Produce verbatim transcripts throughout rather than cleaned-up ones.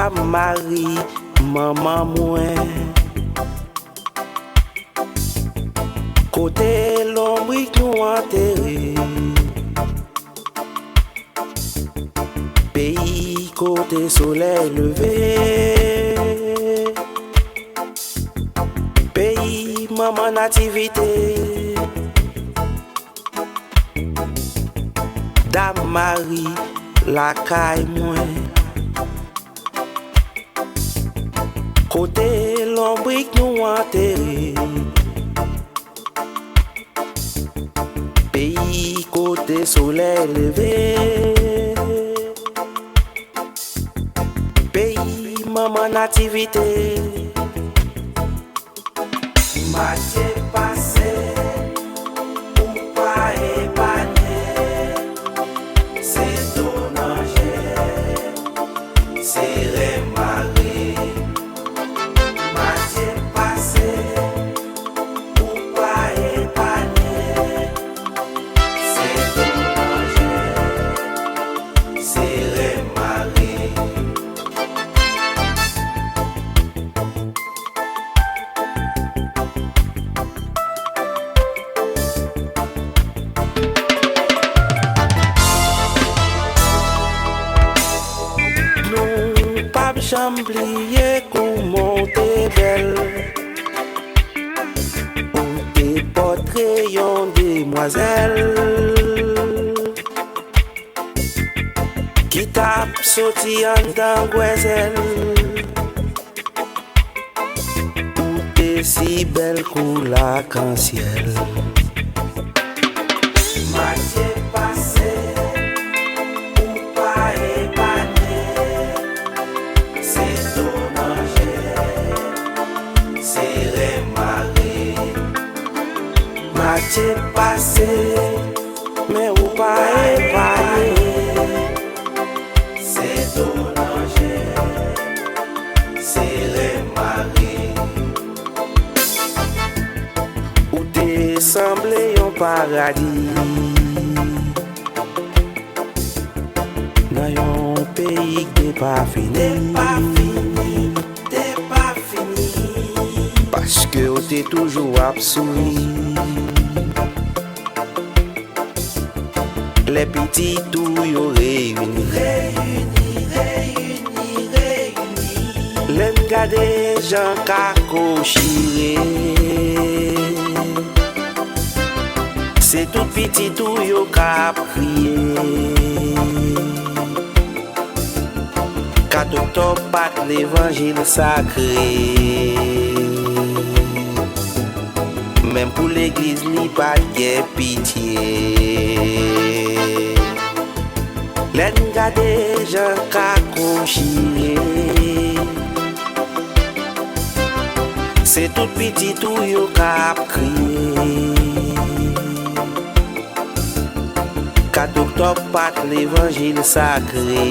Dam Mari, manman mwen. Kote lonbrik nou antere. Peyi kote solèy leve. Peyi manman nativite. Dam Mari lakay mwen. Kote lonbrik nou antere. Peyi kote solèy leve. Peyi manman nativite. Mache pase, ou pa epanye. Se tonanje, se renmari. Mache pase, ou pa epanye. Se tonanje, se renmari. Nou p ap janm bliye kouman w te bèl. Ou te pòtre yon demwazèl ki t ap soti anndan gwèzèl. Ou te si bèl kou lakansyèl. Mache pase, ou pa epanye. Se tonanje, se renmari. Mache pase, men ou pa epanye. Se tonanje, se renmari. Ou te sanble yon paradi. Nan yon peyi k depafini. Depafini, depafini. Paske w te toujou ap souri. Lè pitit ou yo reyini. Reyini, reyini, reyini. Lè n gade jan kako chire. Se tout pitit ou yo k ap kriye. Kat oktòb pa t levanjil sakre. Menm pou legliz li pa t gen pitye. Lè n gade jan kako chire. Se tout pitit ou yo k ap kriye. Kat oktòb pa t levanjil sakre.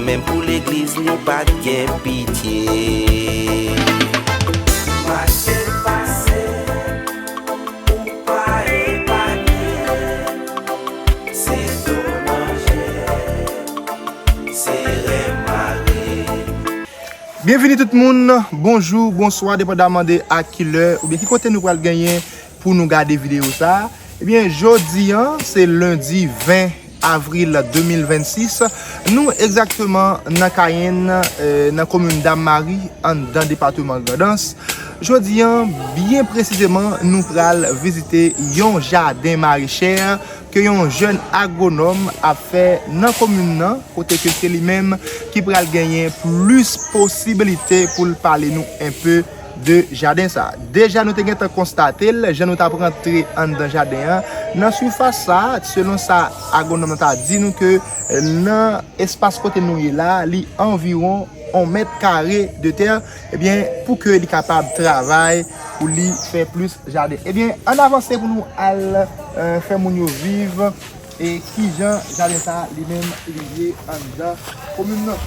Menm pou legliz li pa t gen pitye. Mache pase, ou pa epanye. Se tonanje, se renmari. Byenvini tout moun, bonjou, bonswa, depandaman de a ki lè oubyen ki kote nou pral genyen pou nou gade videyo sa a. Ebyen, jodi a, se lendi ven avril de mil vennsis, nou egzakteman nan Kayenn, eh, nan komin Dam Mari, anndan depatman Grandans. Jodi a, byen presizeman, nou pral vizite yon jaden marechè ke yon jèn agwonòm ap fè nan komin nan, kote ke se li menm ki pral genyen plis posibilite pou l pale nou enpe de jaden sa. Deja nou te gentan konstate l, jan nou t ap rantre anndan jaden an. Nan sifas sa, selon sa agwonòm nan ta di nou ke nan espas kote nou ye la, li anviwon yon mèt kare de tè, ebyen, pou ke li kapab travay, pou li fè plis jaden. Ebyen, ann avanse pou nou al, eh, fè moun yo viv, e kijan jaden sa li menm li ye anndan komin nan.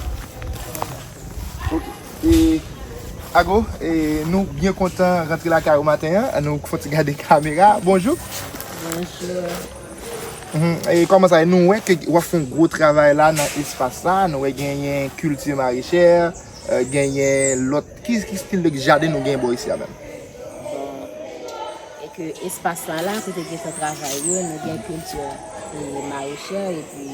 Ok. E, Ago, e, nou byen kontan rantre lakay ou maten an. An nou fon ti gade kamera. Bonjou. Bonjou. Mhm. E kòman sa ye? Nou wè ke w ap fè yon gwo travay la nan espas sa. Nou wè genyen kilti marechè, euh, genyen lòt. Ki, ki stil de jaden nou genyen bò isi a menm? Bon, e ke espas sa la, kote gentan travay yo, nou gen kilti, e, marechè, epi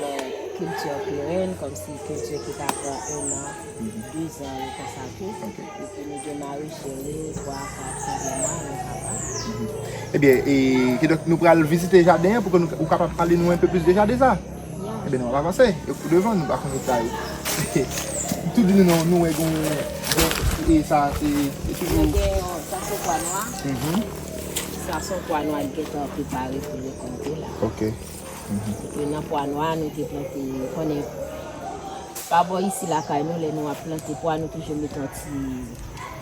lòt kilti perèn, kòmsi kilti ki ka pran en an, dezan, yo konsa tou. Ok. Epi nou gen marechè, twa, kat, senk mwa, nou kapab. Mhm. Ebyen, e, kidonk, nou pral vizite jaden an pou ke nou, ou kapab pale nou enpe plis de jaden sa. Ya. Ebyen, nou ap avanse. Yo pou devan, nou pa konn eta yo. Tou di nou, nou, nou wè gon, gon, e sa, e, e toujou. Nou gen yon, sa se pwa nwa. Mhm. Sa se yon pwa nwa ki gentan prepare pou rekòlte la. Ok. Mhm. E nan pwa nwa, nou te plante, konnen, pa bò isi lakay nou, lè nou ap plante pwa, nou toujou met yon ti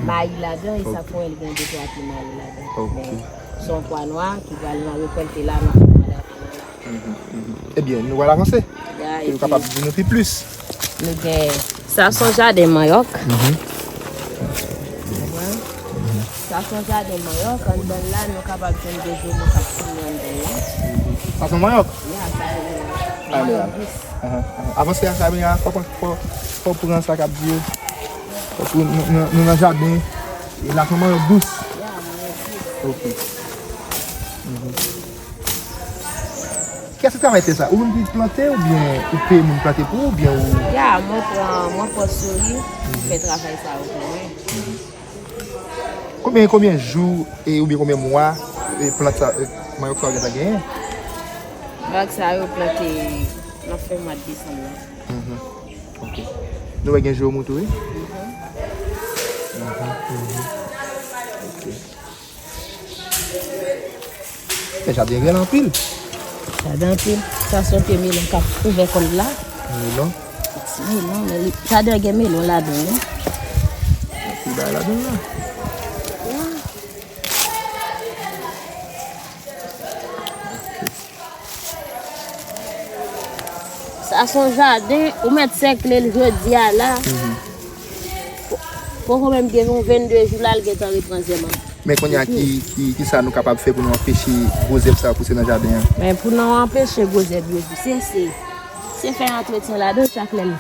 mayi ladan, e sa fè w wè l gen de twa ti mayi ladan. Ok. Men, se yon pwa nwa ki pral nan rekòlte la, nou ap pran ladan la. Mhm, mhm. Ebyen, nou pral avanse. Ya, pou yo epi kapab di nou pi plis. Nou gen, sa se yon jaden manyòk. Mhm. Ou konprann? Sa se yon jaden manyòk, anndan l la, nou kapab jwenn de joumou k ap fini anndan l la. Sa se yon manyòk? Ya, sa se yon manyòk. Manyòk dous. Ahan, ahan. Avanse a kamera, fò, fò, fò pran sa k ap di yo. Fò pran, nou, nou, nou nan jaden. E la se yon manyòk dous. Ya, manyòk dous. Ok. Mhm. Kiyès ki travay tè sa? Ou menm ki plante oubyen ou peye moun plante pou ou oubyen ou... Ya, mwen pran, mwen pran sou li, mwen fè travay sa yo pou mwen. Konbyen, konbyen jou e oubyen konbyen mwa e plant sa, e manyòk sa yo gentan genyen? Manyòk sa yo plante nan fen mwa desanm nan. Mhm. Ok. Nou wè gen jewomou tou, wi? Mhm. Mhm, mhm. Ok. Men jaden rèl anpil. Jaden anpil. Sa se yon pye melon k ap ouvè kò l la. Melon? Ti melon, men li, jaden an gen melon ladan l, wi. Anpil bagay ladan l la. Wi. Sa se yon jaden, ou mèt sèkle l jodi a la. Mhm. Po-, poko menm gen yon vennde jou la, l gentan repran zèb an. Men kounye a, ki, ki, ki sa nou kapab fè pou nou anpeche gwo zèb sa yo pouse nan jaden an? Men pou nou anpeche gwo zèb yo pouse, se, se fè antretyen ladan chak lè l.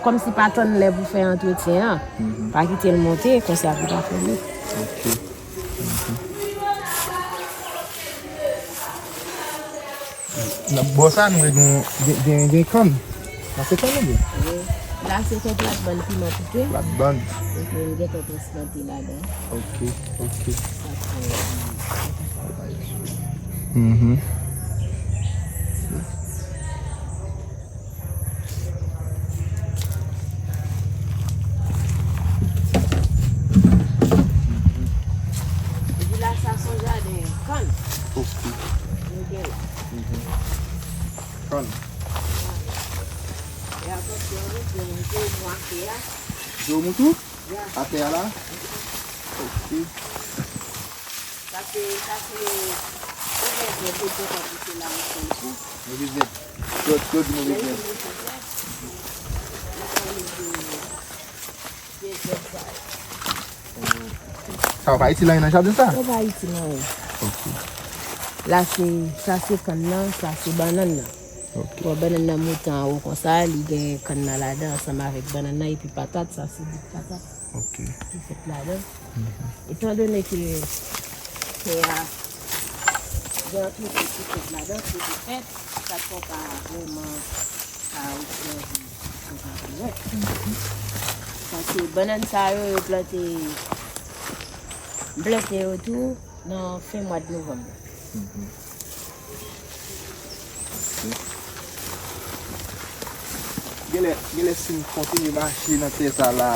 Kòmsi pa tann lè pou fè antretyen an. Mhm. Pa kite l monte, konsa pou pa fè l. Ok. Mhm. Nan bò sa, nou wè gen, gen, gen, gen kann. Sa se kann oubyen? Wi. La, se yon platbàn piman pike. Platbàn. Epi, nou gentan transplante ladan. Ok, ok. Sa fè. Mhm. Epi la, sa se yon jaden kann. Ok. Nou gen la. Mhm. Kann. E atansyon, nou gen jewomou atè a. Jewomou tou? Ya. Atè a la? Ok. Sa se, sa se, ou gen de, de, de, de, de, la, move zèb. Move zèb. Yo, yo di move zèb. Move zèb. Sa yo pa itil anyen nan jaden sa? Yo pa itil anyen. Ok. La se, sa se kann nan, sa se bannann nan. Ok. Bon, bannann nan monte anwo konsa, li gen kann nan ladan ansanm avèk bannann nan epi patat, sa se bout patat. Ok. Ki fèt ladan. Mhm. Etandone ke tè a gen antretyen ki fèt ladan, ki te fèt, sa fè w pa vrèman ka retire anvi konsa dirèk. Mhm. Paske bannann sa yo, yo plante, m plante yo tou nan fen mwa de novanm nan. Mhm. Genlè, genlè si n kontinye mache nan tè sa la,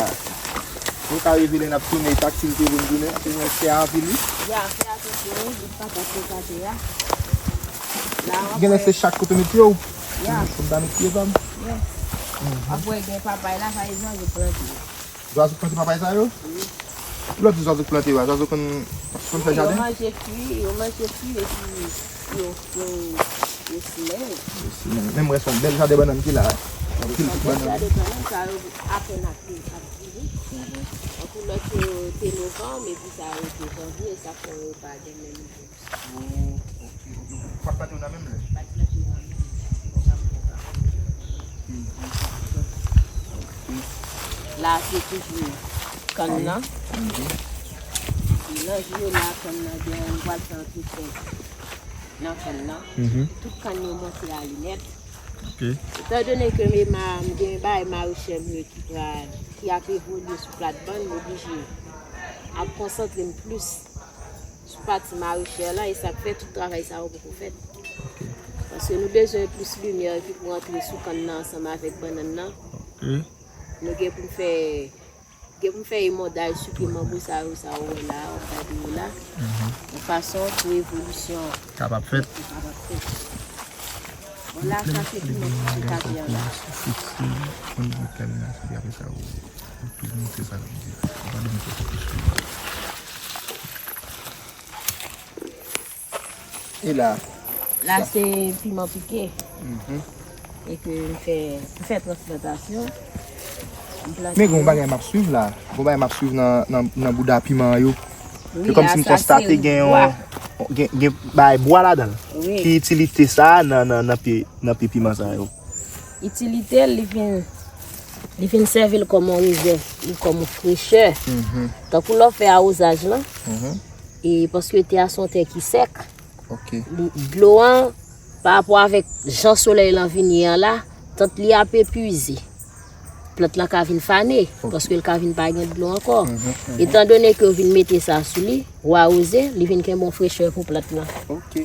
nou ka rive lè n ap tounen, taktil te pou n tounen, se yon tè a anpil, wi. Ya, fè atansyon, wi, bout patat yo ka tè a. La, w ap wè. Genlè se chak kote w met pye w, pou n ta met pye pa m. Ya. Mhm. W ap wè gen papay la, pa egzanp, yo plante. Zwazo k plante papay sa yo? Wi. Lòt di zwazo k plante yo a, zwazo konn, konn fè jaden? Wi, yo manje fwi, yo manje fwi epi yo, yo, yo simen yo. Yo simen yo. Men m wè se yon bèl jaden bannann ki la. Anpil ti bannann. Jaden bannann sa yo apèn ap, ap vini. Mhm. Tankou lòt yo te novanm epi sa yo te janvye, sa fè yo pa gen menm nivo. Oh, ok, ok. P ap plante yo nan menm lè. Pa t plante yo nan menm lè. Sa m poko. La, se toujou kann nan. Nan jou yo la, kann nan, gen, nou pral fè antretyen nan kann nan. Tout kann yo monte ale nèt. Ok. Etandone ke m e ma-, m gen bagay marechè m yo ki pral, ki ap evolye sou platbann, m oblije ap konsantre m plis sou pati marechè la, e sa k fè tout travay sa yo poko fèt. Ok. Paske nou bezwen plis limyè ki pou rantre sou kann nan ansanm avèk bannann nan. Ok. Nou gen pou n fè, gen pou n fè emondaj sou pye mango sa yo, sa yo wè la, w ap gade yo la. Yon fason pou evolisyon kapab fèt. Kapab fèt. Bon, la, sa se pou nou ki kate an la. Fixe, on dirait tellement, c'est bien ça, ou, ou tout monter ça, là, on dirait. On va le mettre sur le. E la? La, se piman pike. E ke m fè, m fè transplantasyon. M plante. Men gen yon bagay m ap swiv la. Gen yon bagay m ap swiv nan, nan, nan bouda piman yo. Wi, se kòmsi m konstate gen yon, gen, gen bagay bwa ladan l. Wi. Ki itilite sa nan, nan, nan pye, nan pye piman sa yo? Itilite l, li vin, li vin sèvi l kòm yon rezèv, li kòm yon frechè. Tankou lè w fè awozaj lan, e paske tè a se yon tè ki sèk, ok, li, dlo an, pa rapò avèk jan solèy lan vin ye an la, tant li ap epuize. Plant lan ka vin fane, ok, paske l ka vin pa gen dlo ankò. Etandone ke w vin mete sa sou li, w awoze, li vin kenbe yon frechè pou plant lan. Ok.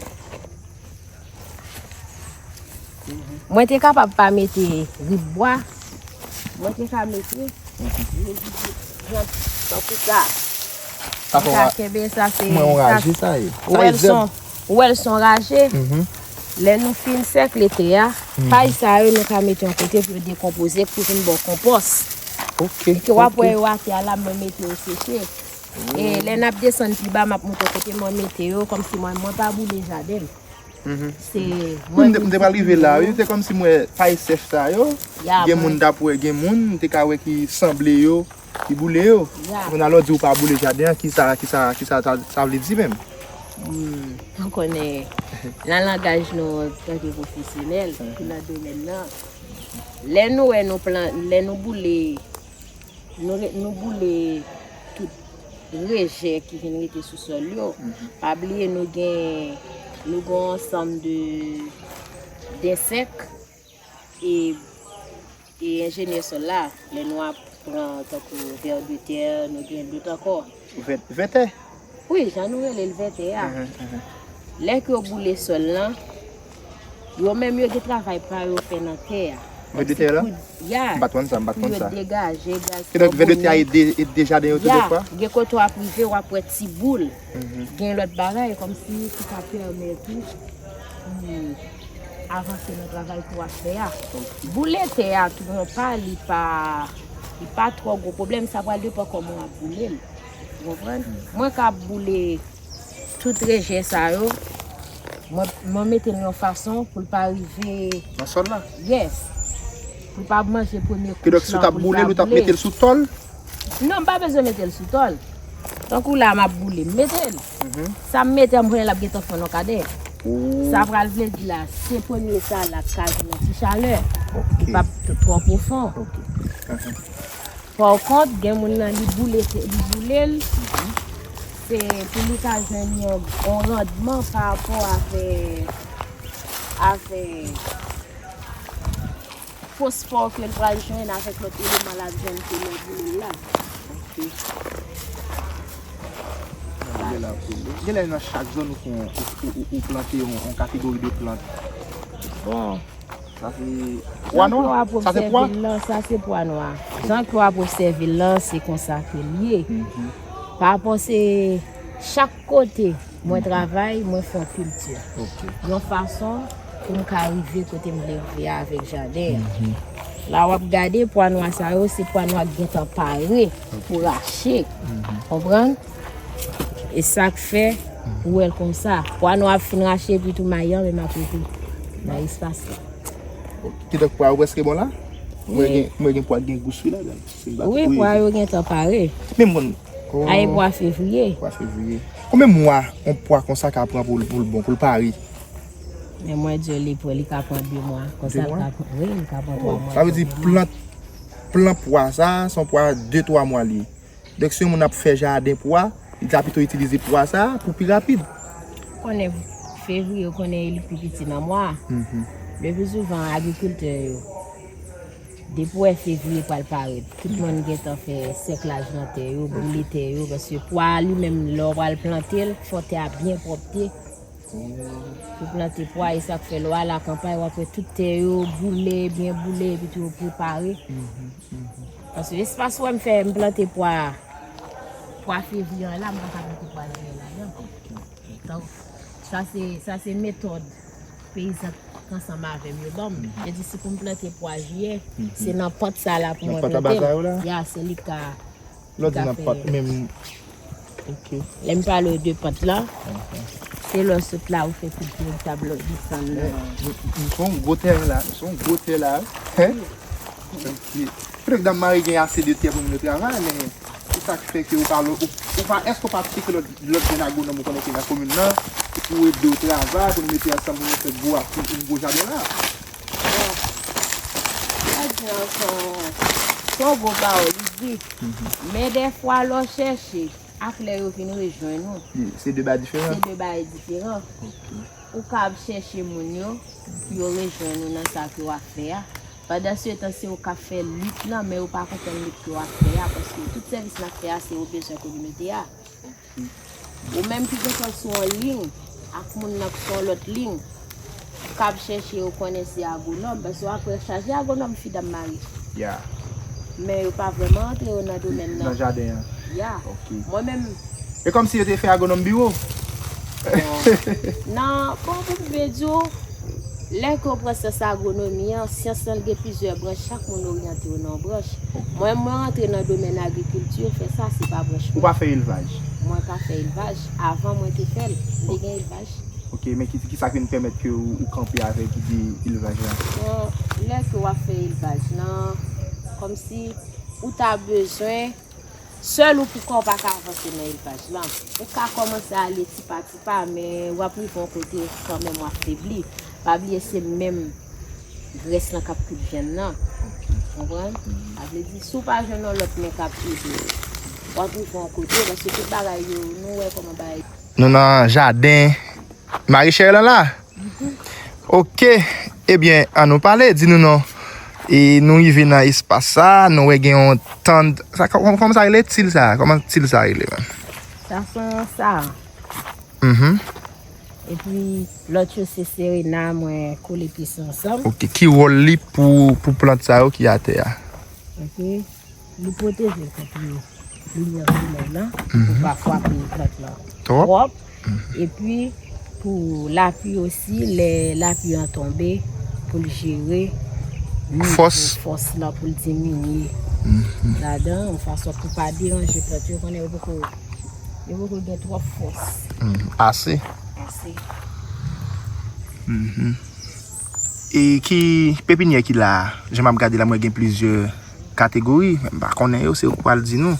Mwen te kapab pa mete rib bwa. Mwen te ka mete rib plant tankou sa. Sa fè yon ra-, kenbe sa, se, mwen, yon raje sa ye. Sa e zèb. Ou wè l se yon raje. Lè nou fin sèkle tè a, fay sa yo nou ka mete yon kote pou yo dekonpoze, pou vin ba w konpòs. Ok. E ke w ap wè yo atè a la, mwen mete yo seche. E lè n ap desann pi ba, m ap montre w kote mwen mete yo, kòmsi mwen, mwen pa boule jaden m. Se, wi, m te, m te pral rive la, wi. Se kòmsi m wè fay sèch sa yo. Ya, gen moun t ap wè, gen moun m te ka wè ki sanble yo, ki boule yo. Ya. Kounye a lè w di w pa boule jaden an, kisa, kisa, kisa sa, sa vle di menm? Hmm, ou konnen, nan langaj nou, tanke pwofesyonèl, ki nan domèn nan, lè nou wè nou plan, lè nou boule Nou re-, nou boule tout rejè ki vin rete sou sòl yo. Pa bliye nou gen, nou gen yon ansanm de, densèk e, e enjenyè sòl la. Lè nou ap pran tankou vè de tè, nou gen dòt ankò. Vè, vè tè? Wi, jan nou rele l vè tè a. Lè ke yo boule sòl lan, yo menm yo gen travay pa yo fè nan tè a. Vè de tè la? Ya. M pa t konn sa, m pa t konn sa. Pou yo degaje gaz karbone. Kidonk, vè de tè a ede, ede jaden yo tou de fwa? Ya, gen kote w ap rive, w ap wè ti boul. Gen lòt bagay, kòmsi ki ka pèmèt ou, hmm, avanse nan travay ke w ap fè a. Boule tè a tou, non pa, li pa, li pa twò gwo pwoblèm, sa pral depann kòman w ap boule l. Ou konprann? Mwen ka boule tout rejè sa yo. Mwen, mwen mete l yon fason pou l pa rive nan sòl la? Yes. Pou l pa manje premye kouch lan, pou l pa boule. Kidonk, si w t ap boule l, ou t ap mete l sou tòl? Non, m pa bezwen mete l sou tòl. Tankou la, m ap boule, m mete l. Sa m mete an premye, l ap gentan fonn yon kadè. Sa pral vle di la, se premye sa la k ka vin yon ti chalè. Ok. Li p ap t-, twò pwofon. Ok. Pawkont, gen moun nan li boule, li boule l. Se pou li ka jwenn yon, yon randman pa rapò avè, avè fosfò ke l pral jwenn avèk lòt eleman l ap jwenn ke lè boule l la. Ok. Genlè nan chak zòn ou fè yon, ou, ou, ou, ou plante yon, yon kategori de plant. Bon. Sa se pwa nwa? Sa se pwa? Sa se pwa nwa. Jan ke w ap obsève l lan, se konsa ke l ye. Pa rapò se chak kote mwen travay, mwen fè yon kilti. Ok. Yon fason pou m ka rive kote m vle rive a avèk jaden an. La w ap gade pwa nwa sa yo, se pwa nwa k gentan pare pou rache. Konprann? E sa k fè ou wè l konsa. Pwa nwa ap fin rache, epi tou mayi an menm ap rete nan espas la. Kidonk pwa yo prèske bon la? Mwen gen, mwen gen pwa k gen gous wi ladan l. Wi, pwa yo gentan pare. Men mwen, a e pwa fevriye. Pwa fevriye. Konbyen mwa yon pwa konsa ka pran pou l, pou l bon, pou l pare? Men mwen di w li pou li ka pran de mwa. Konsa De l mwa? ka pran, wi, li ka pran twa Oh, mwa. sa vle di plant, plant pwa sa, se yon pwa de twa mwa li ye. Donk si yon moun ap fè jaden pwa, li ta pito itilize pwa sa pou pi rapid. Konnen fevriye, ou konnen li pi piti nan mwa. Mhm. Le pi souvan, agrikiltè yo, depi w wè fevriye pral parèt, tout moun gentan fè sèklaj nan tè yo, boule tè yo, paske pwa a li menm, lè w pral plante l, fò tè a byen pwòpte. Pou plante pwa, e sa k fè lè w al akanpay, w ap wè tout tè yo boule, byen boule, epi tou yo prepare. Paske espas wè m fè, m plante pwa, pwa fevriye an la, m pa ka plante pwa jiyè ladan. Donk, sa se, sa se metòd peyizan k ansanm avè m yo ban m. Yo di si pou m plante pwa jiyè, se nan pant sa la pou Nan mwen pant plante anba l. sa yo la? Ya, se li k ka Lè w di ka nan fè- pant menm. Ok. Lè m pale w de pant la, se lè w sot la ou fè kout pye, ou tab lò desann nan. Nou se yon gwo tè la, nou se yon gwo tè la. Hein? Ok. Petèt dam mari gen ase de tè pou moun yo travay, men se sa k fè ke ou pa, ou, ou pa, èske ou pa tcheke lòt, lòt jèn agwonòm ou konnen ki nan komin nan, pou ede w travay, pou nou mete ansanm, pou nou fè gwo, yon gwo jaden la? Sa di an se yon, se yon gwo pawòl, li di. Men dèfwa lè w chèche, ak lè yo vin rejwenn ou, Se de bagay diferan. Se de bagay diferan. Ou kab chèche moun yo, pou yo rejwenn ou nan sa ke w ap fè a. Pandan se tan, se ou k ap fè lit lan, men yo pa konprann lit ke w ap fè a, paske tout sèvis n ap fè a, se yo bezwen kominote a. Ou menm ki gentan sou yon liy, ak moun nan k sou yon lòt liy, k ap chèche yo konnen se agwonòm, paske w ap wè chaje agwonòm fi dam mari. Ya. Men yo pa vrèman antre yo nan domèn Nan nan. Jaden an. Ya. Ok. Mwen menm, E kòmsi yo te fè agwonòm biwo. Nan, bon, pou m byen di w, lè ke w pran syans agwonomi an, syans lan gen plizyè branch, chak moun oryante w nan yon branch. Mwen, mwen rantre nan domèn agrikilti, fè sa, se pa branch Ou mwen. Pa fè elvaj. Mwen pa fè elvaj. Avan, mwen te fè l. M te gen elvaj. Ok, men ki, ki sa ki vin pèmèt ke ou, ou kanpe avèk ide elvaj la? Bon, lè ke w ap fè elvaj lan, kòmsi ou ta bezwen, sèl ou pou kò w pa ka avanse nan elvaj lan. Ou ka kòmanse ale ti pa ti pa, men w ap rive yon kote kanmenm w ap febli. Pa bliye se menm grès lan k ap kwit vyann nan. Konprann? Sa vle di, si w pa jwenn yon lòt men k ap ede w, w ap rive yon kote, paske tout bagay yo, nou wè kòman bagay. Nou nan jaden Marie Cherelle la? Ok. Ebyen, an nou pale, di nou non. E nou rive nan espas sa, nou wè gen yon tann. Sa, kòman, kòman sa rele? Til sa? Kòman til sa rele menm? Sa se yon sa. Mhm. Epi lòt yo se serena, mwen kole pye sa ansanm. Ok, ki wòl li pou, pou plant sa yo ki atè a? Ok. Li pwoteje l kont limyè solèy lan, pou pa frape plant lan Twòp. twòp. Epi pou lapli osi, lè lapli an tonbe, pou l jere nivo Fòs. Fòs lan, pou l diminye ladan, yon fason pou pa deranje plant yo, konnen yo poko, yo poko gen twòp fòs. Mm, ase. Ase. Mhm. E ki pepinyè ki la a? Jan m ap gade la, mwen gen plizyè kategori, men m pa konnen yo, se ou k pral di nou.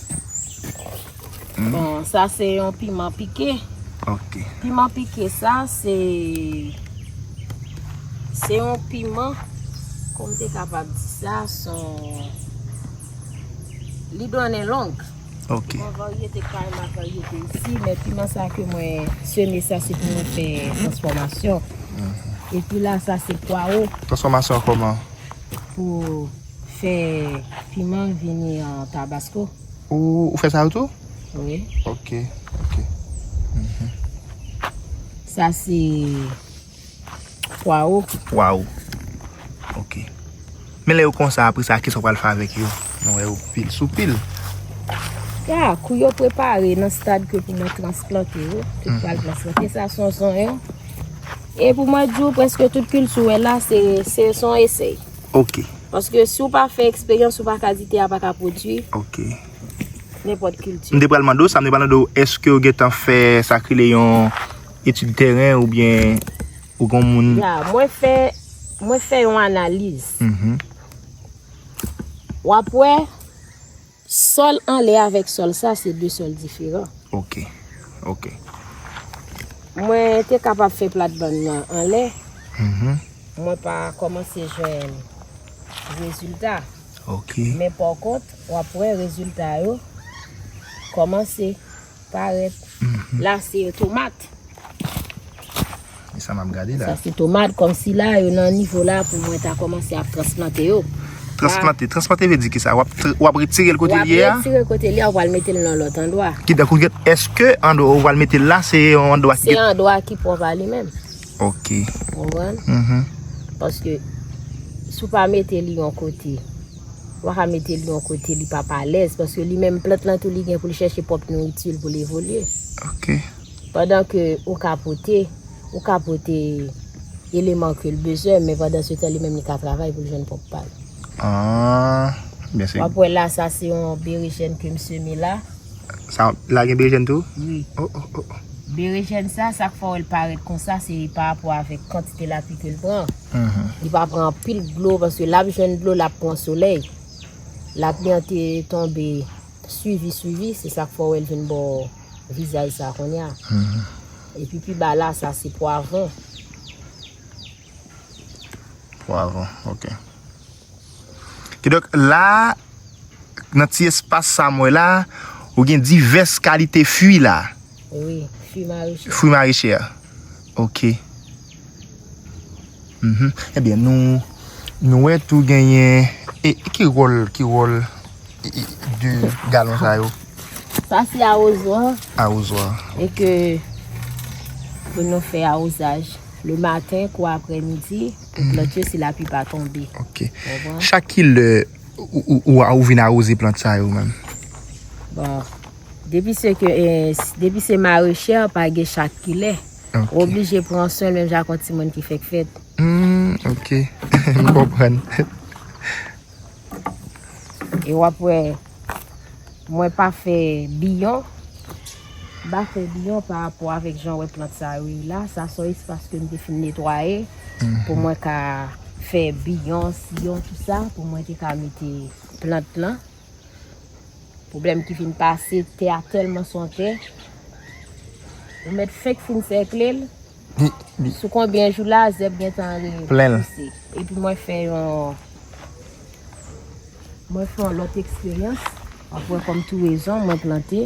Bon, sa se yon piman pike. Ok. Piman pike sa, se, se yon piman, kòman m te kapab di sa, se yon, li donnen long. Ok. Yon varyete, kalma varyete isi, men piman sa ke mwen seme sa, se pou mwen fè transfòmasyon. Epi la, sa se pwawo. Transfòmasyon kòman? Pou fè piman vini an tabasko. Ou, ou fè sa yo tou? Wi. Ok, ok. Mhm. Sa se pwawo. Pwawo. Ok. Men lè yo konsa, apre sa, kisa w pral fè avèk yo? Nou wè yo pil sou pil. Ya, kou yo prepare nan stad ke pou mwen transplante yo, tout pral transplante, sa se yon zonyon. E pou mwen di w, prèske tout kilti w wè la, se, se son esèy. Ok. Paske si w pa fè eksperyans, ou pa ka di tè a pa ka pwodui Ok. nenpòt kilti. M te pral mande w sa, m te pral mande w, èske w gentan fè sa k rele yon etid teren oubyen ou gon moun? Ya, mwen fè, mwen fè yon analiz. Mhm. W ap wè, sòl anlè avèk sòl sa, se de sòl diferan. Ok, ok. Mwen te kapab fè platbann nan anlè, Mwen pa kòmanse jwenn rezilta. Ok. Men pa kont, w ap wè rezilta yo kòmanse parèt. La, se tomat. E sa m ap gade la. Sa se tomat, kòmsi la, yo nan nivo la pou mwen ta kòmanse ap transplante yo. Transplante, transplante vle di ki sa? W ap tr-, w ap retire l kote l ye a? W ap retire kote l ye a, w al mete l nan lòt andwa. Kidonk, ou gen, èske andwa ou pral mete l la, se yon andwa ki Se gen andwa ki pwòp a li menm. Ok. Ou konprann? Mhm. Paske si w pa mete li yon kote, ou pa ka mete li yon kote li p ap alèz, paske li menm plant lan tou li gen pou li chèche pwòp nouriti l pou li evolye. Ok. Pandan ke ou ka pote, ou ka pote eleman ke l bezwen, men pandan se tan li menm li ka travay pou l jwenn pwòp pa l. Ah, byen se. W ap wè la, sa se yon berejèn ke m seme la. Sa, la gen berejèn tou? Wi. Oh, oh, oh, oh. Berejèn sa, sa k fè w wè l parèt konsa, se pa rapò avèk kantite lapli ke l pran. Mhm. Li pa pran anpil dlo, paske l ap jwenn dlo, l ap pran solèy. Lapli an te tonbe swivi, swivi, se sa k fè w wè l vin ba w vizaj sa kounye a. Mhm. Epi pi ba la, sa se pwavwon. Pwavwon, ok. Kidonk, la, nan ti espas sa m wè la, ou gen divès kalite fwi la. Wi, fwi marechè. Fwi marechè. Ok. Mhm. Ebyen, nou, nou wè tou genyen, e, ki wòl, ki wòl, e, e, de galon sa yo? Sa se awozwa. Awozwa. E ke pou nou fè awozaj le maten kou aprèmidi, pou plant yo si lapli pa tonbe. Ok. Konprann? Chak kilè ou, ou, ou, ou vin awoze plant sa yo menm? Bon, depi se ke, eh, s-, depi se marechè, pa gen chak kilè. Ok. Ou oblije pran swen l menm jan ak yon timoun ki fèk fèt. Hmm, ok. M konprann. E w ap wè, mwen pa fè biyon. M pa fè biyon pa rapò avèk jan w wè plant sa yo ye la. Sa se yon espas ke m te fin netwaye pou mwen ka fè biyon, siyon, tout sa, pou mwen te ka mete plant lan. Pwoblèm ki fin pase, tè a tèlman se yon tè. Ou mèt fenk fin sèkle l. Sou konbyen jou la, zèb gentan re-, plen l. Pouse. Epi mwen fè yon, mwen fè yon lòt eksperyans. Apre, kòm tou rezon, mwen plante.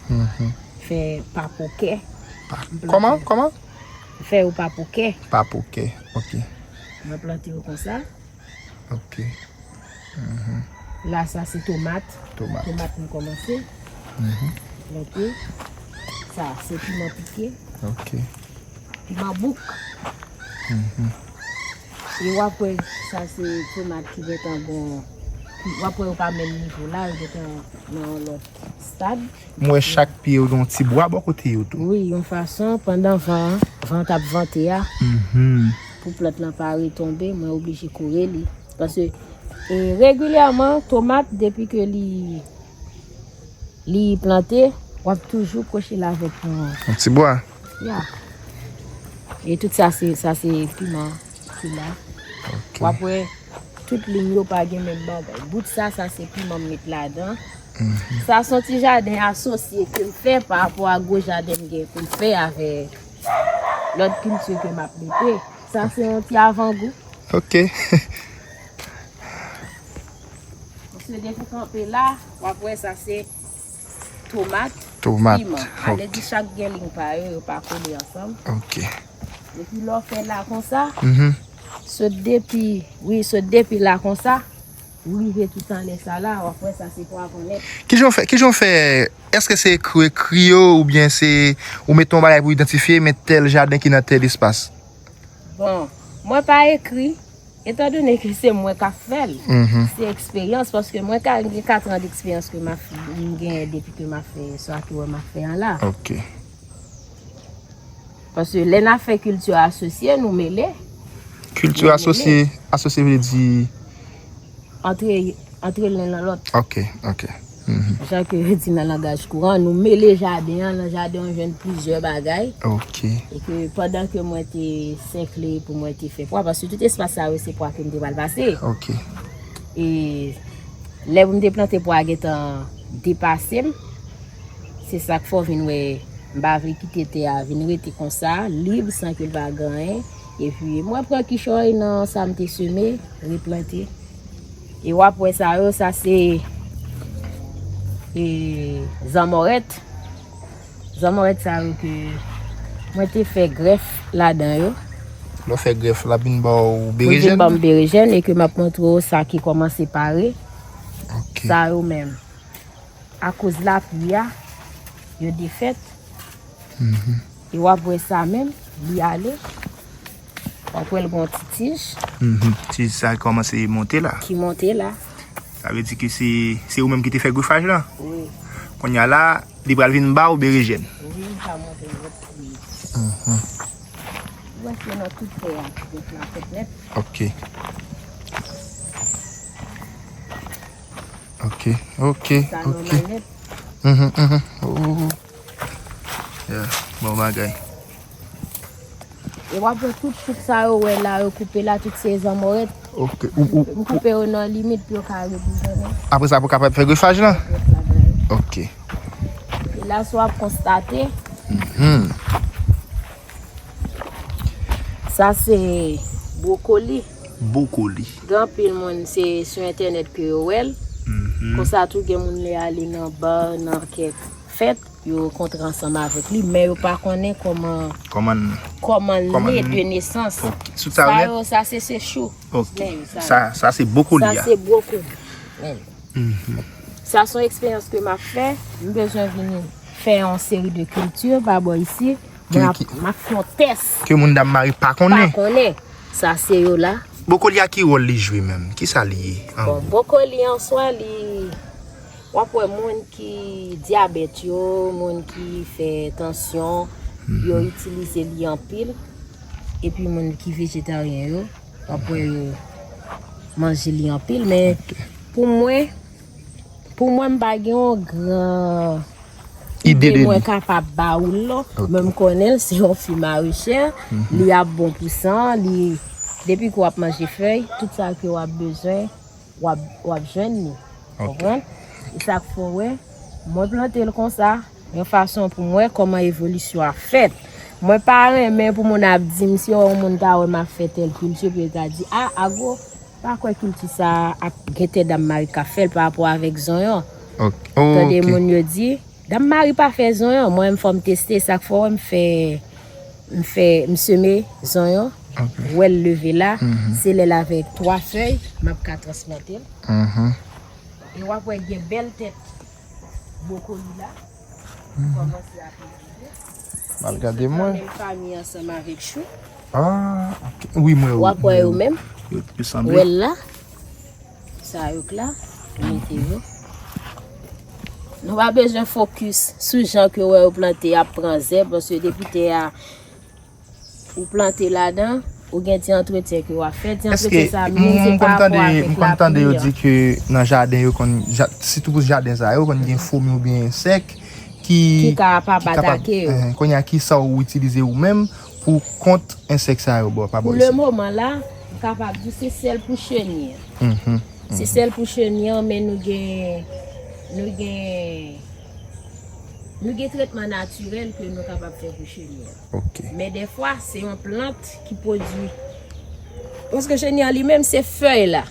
Mhm. Fè pa pokè. Pa-, kòman? Kòman? Fè yo pa pokè. Pa pokè, ok. Mwen plante yo konsa. Ok. Mhm. La, sa se tomat. Tomat. Tomat nou kòmanse. Mhm. Plante. Sa, se piman pike. Ok. Piman bouk. Mhm. E w ap wè, sa se tomat ki gentan bon. W ap wè yo pa menm nivo la, yo gentan nan yon lòt stad. M wè chak pye yo gen yon ti bwa bò kote yo tou. Wi, yon fason, pandan van an, van t ap vante a, mhm, pou plant lan pa retonbe, mwen oblije kore li. Paske, e, regilyèman, tomat, depi ke li, li plante, w ap toujou kwoche l avèk yon, yon ti bwa. Ya. E tout sa se, sa se piman ki la. Ok. W ap wè, tout liy yo pa gen menm bagay. Bout sa, sa se piman m met ladan. Mhm. Sa se yon ti jaden asosye ke m fè pa rapò a gwo jaden m gen pou m fè avèk lòt kilti ke m ap mete. Sa se yon ti avangou. Ok. Paske depi kanpe la, w ap wè sa se tomat, tomat, piman. Ok. Alèdi chak gen liy pa yo, yo pa kole ansanm. Ok. Epi lè w fè la konsa, mhm, sot depi, wi, sot depi la konsa, rive tout anlè sa la, w ap wè sa se pwavwon nèt. Kijan w fè, kijan w fè, èske se ekri, ekri yo, oubyen se ou mete yon bagay pou idantifye, men tèl jaden ki nan tèl espas? Bon, mwen pa ekri, etandone ke se mwen k ap fè l, mhm, se eksperyans, paske mwen ka gen katran deksperyans ke m ap, m genyen depi ke m ap fè sa ke w wè m ap fè an la. Ok. Paske lè n ap fè kilti asosye, nou mele. Kilti asosye, asosye vle di? Antre, antre len nan lòt. Ok, ok. Mhm. Jan ke yo di nan langaj kouran, nou mele jaden an, nan jaden an jwenn plizyè bagay. Ok. E ke pandan ke mwen te sèkle pou mwen te fè pwa, paske tout espas sa yo se pwa ke m te pral pase. Ok. E lè pou m te plante pwa gentan depase m, se sa k fè w vin wè m pa vle kite tè a vin rete konsa, lib, san ke l pa gen anyen. Epi, mwen pran kichòy nan sa m te seme, replante. E w ap wè sa yo, sa se e, zanmòrèt. Zanmòrèt sa yo ke mwen te fè grèf ladan yo. Lè w fè grèf, l ap vin ba w berejèn? Pou vin ban m berejèn e ke m ap montre w sa ki kòmanse pare. Ok. Sa yo menm. Akoz lapli a, yo defèt. Mhm. E w ap wè sa menm, li ale. W ap wè l gen yon ti tij. Mhm. Tij sa kòmanse monte la. Ki monte la. Sa vle di ke se, se ou menm ki te fè grefaj la? Wi. Kounye a la, li pral vin ba w berejèn. Wi, m ka montre w. Mhm. Ou wè se nan tout tè a, ki gen plantèt nèt. Ok. Ok, ok, sa ok. Nòmal nèt. Mhm, mhm. Oh. Yeah, bon bagay. E w ap wè tout chouk sa yo wè la, yo koupe la, tout se zanmòrèt. Ok. Ou, ou, m koupe yo nan limit pou yo ka reboujonnen. Apre sa, pou kapab fè grefaj lan? Ok. E la, si w ap konstate, mhm. Sa se bwokoli. Bwokoli. Gen anpil moun, se sou entènèt ke yo wè l. Mhm. Konsa tou, gen moun lè ale nan ba, nan kèk fèt, yo kontre ansanm avèk li, men yo pa konnen kòman, kòman, kòman l ne de nesans. Ok. Sou sa, sa yo, sa se, se chou. Ok. Men sa, sa, sa se bwokoli a. Sa se bwokoli. Men. Mhm. Sa se yon eksperyans ke m ap fè. M bezwen vin fè yon seri de kilti pa bò isi. Mwen ap, m ap fè yon tès. Ke moun Dam Mari pa konnen. Pa konnen. Sa se yo la. Bwokoli a ki wòl li jwe menm? Kisa li ye? Bon, bwokoli an swa, li, w ap wè moun ki dyabèt yo, moun ki fè tansyon, yo itilize li anpil. Epi moun ki vejetaryen yo, w ap wè yo manje li anpil. Men pou mwen, pou mwen, m pa gen yon gran ide de mwen kapab ba ou l non. Ok. Men m konnen l se yon fi marechè, li ap bon pou san, li, depi ke w ap manje fèy, tout sa ke w ap bezwen, w ap, w ap jwenn li. Ok. Konprann? E sa k fè w wè, mwen plante l konsa, yon fason pou m wè kòman evolisyon ap fèt. Mwen pa renmen pou moun ap di m, si yon moun ta wè m ap fè tèl kilti, epi yo ta di, "A, Ago, pa kwè kilti sa a ap gen tè Dam Mari k ap fè l pa rapò avèk zonyon." Ok. Tande moun yo di, "Dam Mari pa fè zonyon." Mwen menm, fò m teste, sa k fè w wè m fè, m fè, m seme zonyon. Ok. Wè l leve la, mhm, se lè l avèk twa fèy, m ap ka transplante l. Mhm. E w ap wè gen bèl tèt bwokoli la. Mhm. Kòmanse ap rive. M al gade mwen. Menm fami ansanm avèk chou. Ah, ok. Wi, mwen, w ap wè yo menm. Yo, yo sanble. Wè l la. Sa yo k la, mete yo. Nou pa bezwen fokis sou jan ke w wè yo plante, y ap pran zèb, paske depi tè a, ou plante ladan, ou gen ti antretyen ke w ap fè. Ti antretyen sa, menm se pa rapò avèk lapli an. M konn tande yo di ke nan jaden yo konn, ja-, sitou pou jaden sa yo, konn gen foumi oubyen ensèk ki, ki kapab atake yo. Kounye a, ki sa ou itilize ou menm pou kont ensèk sa yo bò, pa bò isi? Pou lemoman la, m kapab di se sèl pou cheni an. Mhm. Se sèl pou cheni an, men nou gen, nou gen, nou gen tretman natirèl ke nou kapab fè pou cheni an. Ok. Men dèfwa, se yon plant ki pwodui. Paske cheni an li menm, se fèy la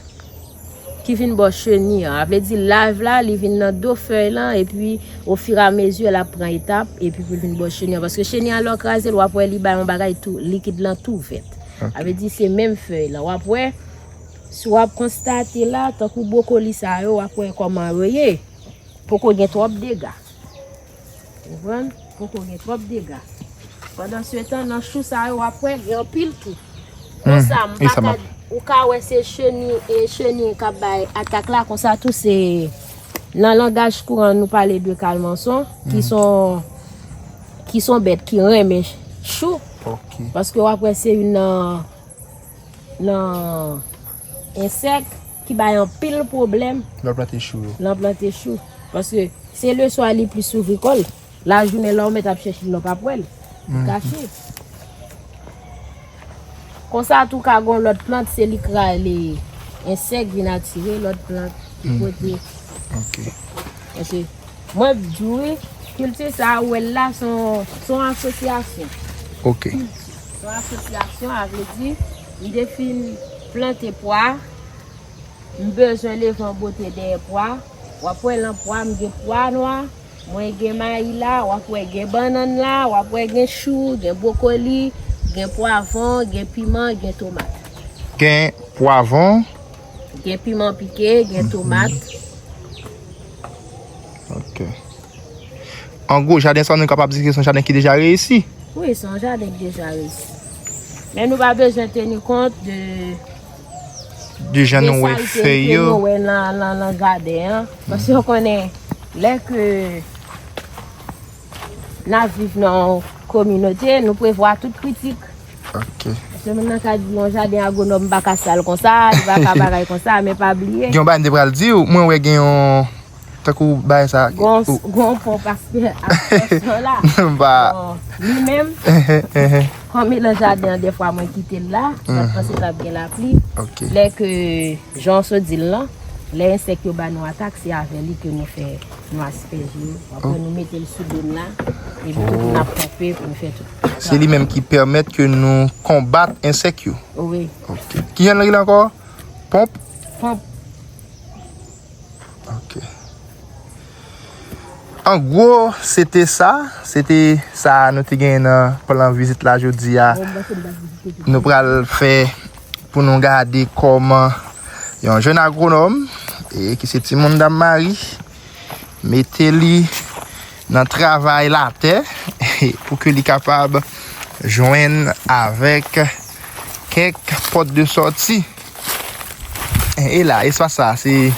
ki vin bò cheni an. A vle di, live la, li vin nan do fèy lan, epi ofiramezi, l ap pran etap, epi pou l vin bò cheni an. Paske cheni an, lè w kraze l, w ap wè li bay yon bagay tou, likid lan tou vèt. Ok. A vle di, se menm fèy lan. W ap wè, si w ap konstate la, tankou bwokoli sa yo, w ap wè kòman yo ye. Poko gen twòp dega. Ou konprann? Poko gen twòp dega. Pandan se tan, nan chou sa yo, w ap wè, gen anpil tou. Konsa, m pa ka, ou ka wè se cheni, e cheni k ap bay atak la, konsa tou se nan langaj kouran nou pale de kalmanson, ki son, ki son bèt ki renmen chou. Ok. Paske w ap wè se youn nan nan ensèk ki bay anpil pwoblèm. Lè w plante chou yo. Lè w plante chou. Paske se leswa li plis ouvri kò l. Lajounen lè w mèt ap chèche l, lè w p ap wè l. Li kache. Konsa tou ka gon lòt plant, se li k rale ensèk vin atire lòt plant ki pote. Ok. Paske mwen di w wi, kilti sa a ou wè l la, se yon, se yon asosyasyon. Ok. Kilti. Yon asosyasyon, a vle di, m te fin plante pwa, m bezwen leve an bote dèyè pwa. W ap wè lan pwa, m gen pwa nwa, mwen gen mayi la, w ap wè gen bannann la, w ap wè gen chou, gen bwokoli, gen pwavwon, gen piman, gen tomat. Gen pwavwon. Gen piman pike, gen tomat. Ok. An gwo, jaden sa nou kapab di ke se yon jaden ki deja reyisi? Wi, se yon jaden ki deja reyisi. Men nou pa bezwen teni kont de De jan nou wè fèy yo. Nou wè nan, nan, nan jaden an. Paske w konnen, lè ke n ap viv nan yon kominote, nou prevwa tout kritik. Ok. Paske moun nan ka di yon jaden agwonòm pa ka sal konsa, li pa ka bagay konsa, men pa bliye. Gen yon bagay m te pral di w, mwen wè gen yon tankou bagay sa. Gon, gon pon paske ak pòsyon la. Bon, li menm, kòm e nan jaden an, defwa mwen kite l la, sa panse t ap gen lapli. Lè ke, jan w sot di l lan, lè ensèk yo ba nou atak, se avè li ke nou fè, nou aspèje yo. Apre, nou mete l sou do n la, epi tout n ap ponpe pou n fè tout. Se li menm ki pèmèt ke nou konbat ensèk yo. Wi. Kijan l rele ankò? Ponp? Ponp. Ok. An gwo, se te sa. Se te sa nou te genyen nan plan vizit la jodi a. Nou pral fè pou nou gade kòman yon jèn agwonòm, e ki se timoun Dam Mari, mete li nan travay latè pou ke li kapab jwenn avèk kèk pòt de sòti. E la, espas sa, se.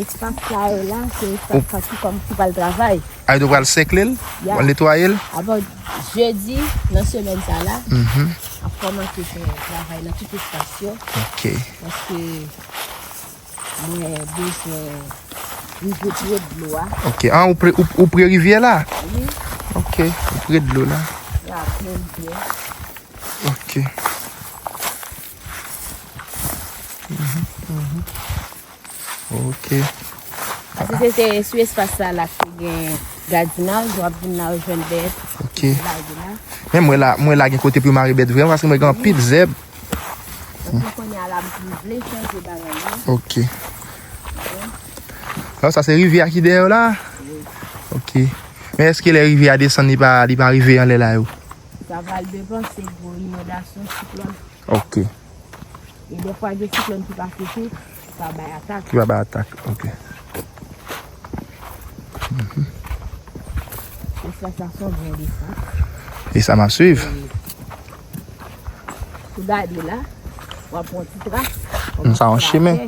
Espas sa yo la, se espas sa ki kòm ki pral travay. A, yo pral sèkle l, pral netwaye l. Avan jedi nan semèn sa la, ap kòmanse fè travay nan tout espas yo. Ok. Paske mwen bezwen rive pre dlo a. Ok. An, ou pre, ou, ou pre rivyè la? Wi. Ok. Ou pre dlo la. Ya, pre rivyè. Ok. Mhm, mhm. Ok. Si se te sou espas sa la ki gen gadinaj, w ap vin la, w jwenn bèt. Ok. Men mwen la, mwen la gen kote pou mare bèt vrèman, paske mwen gen anpil zèb. Paske kounye a la, m vle chanje bagay la. Ok. Alò, sa se rivyè a ki dèyè w la? Wi. Ok. Men èske lè rivyè a desann, li pa, li pa rive anlè la yo? Sa pral depann, se gwo inondasyon, siklòn. Ok. E defwa gen siklòn ki pase tou, ki pa bay atak. Ki pa bay atak, ok. Mhm. E sa, sa se yon gwo desann. E sa m ap swiv. Ou gade la, w ap wè yon ti tras. Sa yon chemen.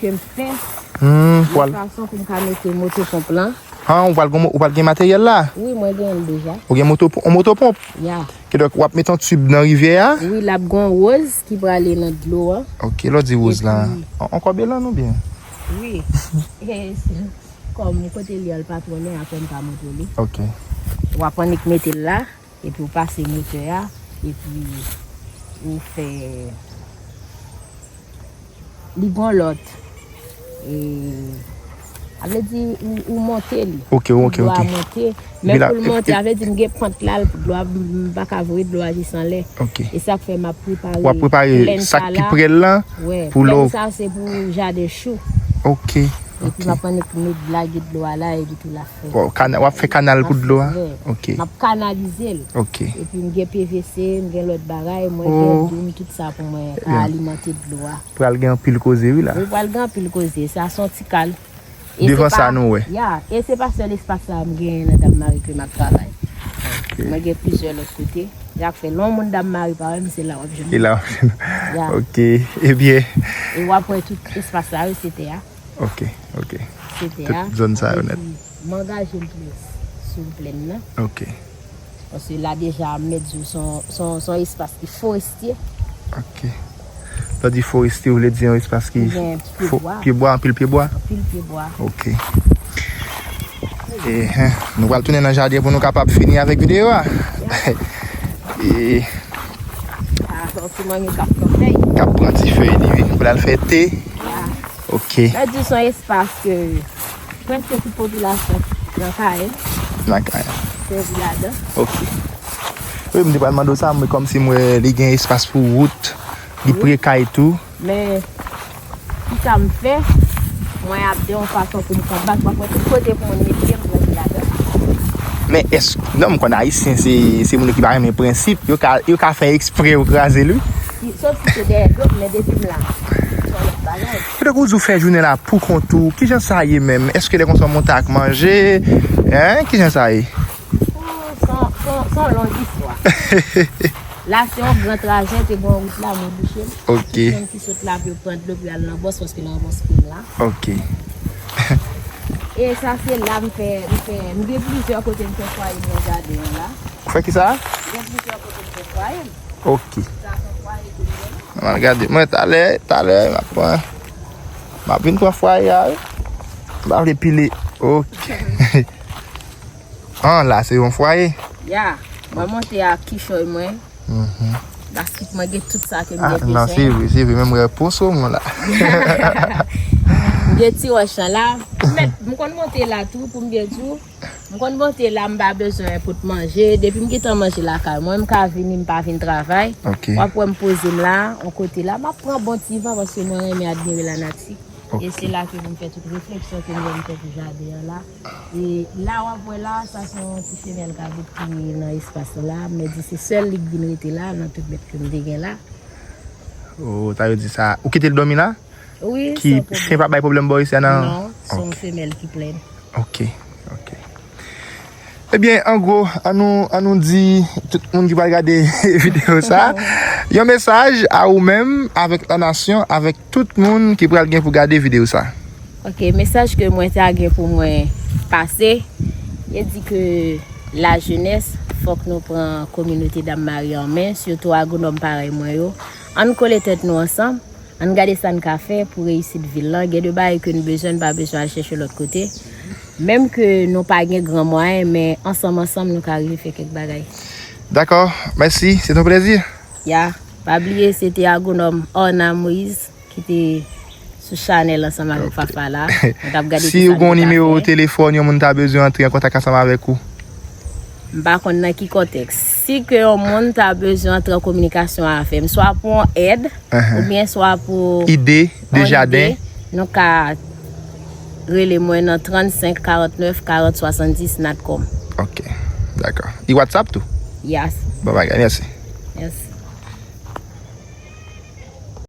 Ke m fè. Hmm, pral. Yon fason pou m ka mete moto ponp lan. Ah, ou pral, ou pral gen materyèl la? Wi, mwen gen l deja. Ou gen moto, yon moto ponp? Ya. Kidonk, w ap met yon tib nan rivyè a? Wi, l ap gen yon woz ki prale nan dlo a. Ok, lè w di woz la, yon, yon kòbelan oubyen? Wi. E, kòm kote li an, l pa twò lwen, apre m pa montre li. Ok. W ap annik mete l la. Epi w pase motè a, epi ou fè li gon lòt. E, a vle di, ou, ou monte li. Ok, ok, ok. Dlo a monte. Men pou l monte, a vle di m gen pant la, dlo a, m pa ka voye dlo a jis anlè. Ok. E sa k fè m ap prepare. W ap prepare sa ki prè l lan pou lè. Plèn sa se pou jaden chou. Ok. Epi m ap annik met lage dlo a la, epi tou l ap fè. Bon, w ap fè kanal pou dlo a? Ok. M ap kanalize l. Ok. Epi m gen P V C, m gen lòt bagay, mwen gen doum, tout sa pou mwen ka alimante dlo a. Pral gen anpil koze wi la. Wi, pral gen anpil koze. Sa se yon ti kal. Devan sa nou wè. Ya, e se pa sèl espas sa m gen nan Dam Mari ke m ap travay. Ok. Mwen gen plizyè lòt kote. Sa k fè lè yon moun Dam Mari pa wè m, se la w ap jwenn mwen. Se la w ap jwenn mwen. Ya. Ok. Ebyen. E w ap wè tout espas sa yo, se tè a. Ok, ok. Tout zòn sa yo nèt. M angaje m plis sou plèn nan. Ok. Paske la deja, m mèt di w, se yon, se yon, se yon espas ki forestye. Ok. Lè w di forestye, ou vle di yon espas ki gen pye bwa. Pye bwa, anpil pye bwa? Anpil pye bwa. Ok. E, hen, nou pral tounen nan jaden pou nou kapab fini avèk videyo a. E. Sa se yon ti manyen k ap pran fèy. K ap pran ti fèy li, wi. Pou l al fè te. Ya. Ok. Mwen di se yon espas ke prèske tout popilasyon nan Kayè. Nan Kayè. Sèvi ladan. Ok. Wi, m te pral mande w sa, mwen kòmsi m wè li gen espas pou wout, li pre kay tou. Men, kisa m fè? Mwen ap de yon fason pou m konbat. Mwen fè tout kote pou moun met pye m, mwen di ladan. Men èske, non, m konn Ayisyen, se, se moun ki pa renmen prensip. Yo ka, yo ka fè eksprè yo kraze l, wi. Sof si se dèyè do m, men depi m la, se yon lòt bagay. Kote w di w fè jounen la pou kont ou, kijan sa ye menm? Èske lè konsa w monte ak manje? Hein? Kijan sa ye? Oh, se yon, se yon, se yon long istwa. La, se yon gran trajè, te gen yon wout la, mwen bouche l. Ok. Tout moun ki sot la pou yo pran dlo pou y al nan bòs, paske nan bòs pye m la. Ok. E sa, se la m fè, m fè, m gen plizyè kote m fè fwaye m nan jaden an la. Ou fè ki sa? M gen plizyè kote m fè fwaye m. Ok. Sa se fwaye ke m gen la. Mwen gade, mwen talè, talè, m ap pran, m ap vin pran fwaye a, wi. M pa vle pile. Ok. Ah, la, se yon fwaye. Ya, mwen monte ak kichòy mwen. Mhm. Basket mwen gen tout sa ke m Ah, gen non, se bezwen. Vre, se vre. Menm wè ponso mwen la. M gen ti wòch lan la. M mèt, m konn monte la tou, pou m byen di w. M konn monte la, m pa bezwen pot manje. Depi m gentan manje lakay mwen, m ka vini, m pa vin travay. Ok. W ap wè m poze m la, yon kote la. M ap pran bon ti van, paske mwen renmen admire lanati. Ok. E se la ke pou m fè tout refleksyon ke m gen pou m fè pou jaden an la. E la w ap wè la, sa se yon ti femèl kabrit ki nan espas lan la. Mwen di se sèl li k vin rete la, nan tout bèt ke m te gen la. Oh, sa vle di sa. Ou kite l dòmi la? Wi, Ki san pwoblèm. Chen pa bay pwoblèm bò isi a, non? Non, se yon Ok. Femèl ki plenn. Ok, ok. Ebyen, an gwo, an nou, an nou di tout moun ki pral gade videyo sa, yon mesaj a ou menm, avèk la nasyon, avèk tout moun ki pral gen pou gade videyo sa. Ok, mesaj ke mwen ta gen pou mwen pase, e di ke lajenès, fòk nou pran kominote Dam Mari an men, sitou agwonòm parèy mwen yo. Ann kole tèt nou ansanm, ann gade sa n ka fè pou reyisit vil lan. Gen de bagay ke n bezwen, n pa bezwen al chèche lòt kote. Menm ke nou pa gen gran mwayen, men ansanm, ansanm, nou ka rive fè kèk bagay. Dakò, mèsi, se yon plezi. Ya, pa bliye, se te agwonòm Orna Moïse ki te sou chanèl ansanm avèk Ok. Fafa la. Mwen t ap gade Si kisa ou gen yon nimewo telefòn, yon moun ta bezwen antre an kontak ansanm avèk ou. M pa konn nan ki kontèks. Si ke yon moun ta bezwen antre an kominikasyon avè m, swa pou yon èd, Ahan. Oubyen swa pou Ide de yon jaden. Ide, nou ka rele mwen nan trannsenk karannèf karant swasanndis natcom. Ok, dakò. Li WhatsApp tou? Yes. Bon bagay, mèsi. Yes.